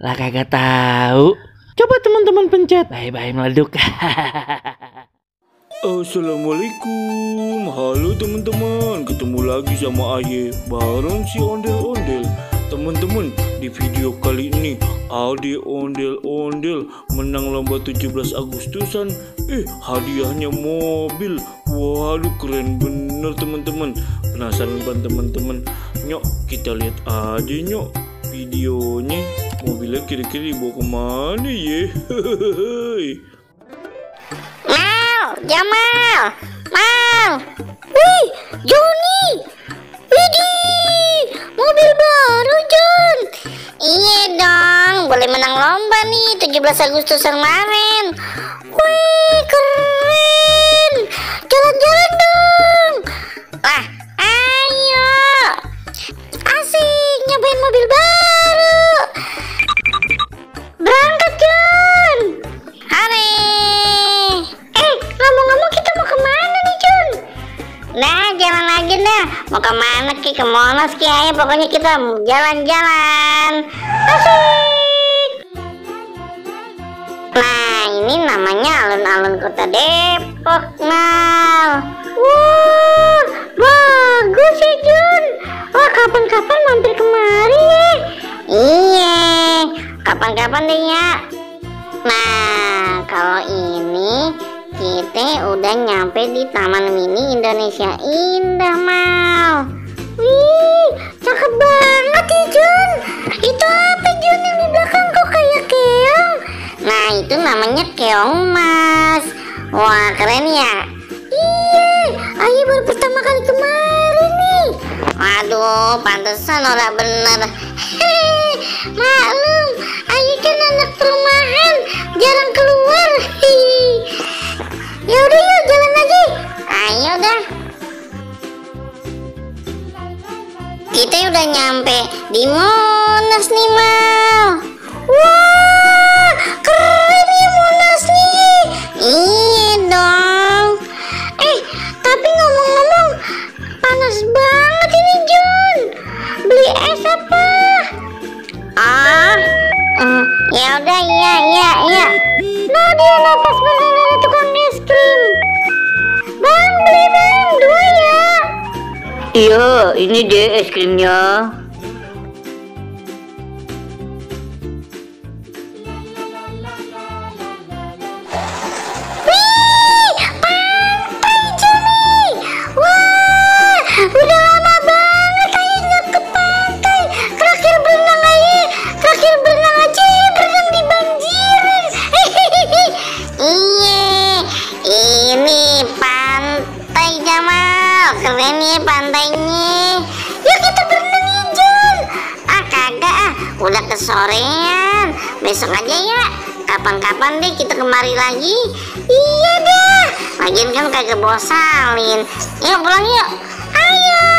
Lah kagak tahu. Coba teman-teman pencet. Bye-bye meleduk. Assalamualaikum. Halo teman-teman. Ketemu lagi sama Aye bareng si Ondel-Ondel. Teman-teman, di video kali ini Ade Ondel-Ondel menang lomba 17 Agustusan. Hadiahnya mobil. Waduh, keren bener teman-teman. Penasaran kan teman-teman? Nyok, kita lihat aja nyok videonya. Mobilnya kira-kira dibawa kemana ya? Jamal, Mal, wih, Joni, widih, mobil baru Jon. Iya dong, boleh menang lomba nih 17 Agustus kemarin. Wih, keren, jalan-jalan dong. Lah, ayo, asik nyobain mobil baru. Berangkat Jon. Hore. Ngomong-ngomong kita mau kemana nih Jon? Nah, jalan aja dah. Mau kemana Ki? Ke Monas Ki, ayo pokoknya kita jalan-jalan. Asik. Nah, ini namanya alun-alun kota Depok, Mal. Wah, bagus ya Jon. Wah, kapan-kapan mampir kemari ya. Iya, kapan-kapan deh ya. Nah, kalau ini kita udah nyampe di Taman Mini Indonesia Indah, Mal. Wih, cakep banget ya Jon. Itu apa Jon yang di belakang kok kayak keong? Nah, itu namanya keong mas. Wah, keren ya. Iya, Ayo baru pertama kali kemarin nih. Waduh, pantesan ora bener. Maklum, Ayo kan anak perumahan, jarang keluar. Ya udah yuk jalan lagi. Ayo dah. Kita udah nyampe di Monas nih, Mal. Wah, keren ya Monas nih. Iya dong. Tapi ngomong-ngomong, panas banget ini Jon. Beli es apa? Ya udah, iya. Nah, dia lapas beneran ada tukang es krim. Bang, beli bang, 2 ya. Iya, ini deh es krimnya. Wih, pantai Joni. Wah, udah lama banget Ayo nggak ke pantai. Terakhir berenang aja berenang di banjiran. Iya, ini pantai Jamal. Keren ya pantainya. Yuk kita berenang ya Jon. Kagak udah kesorean. Besok aja ya. Kapan-kapan deh kita kemari lagi. Iya dah. Lagian kan kagak bosanin. Yuk pulang yuk. Ayo.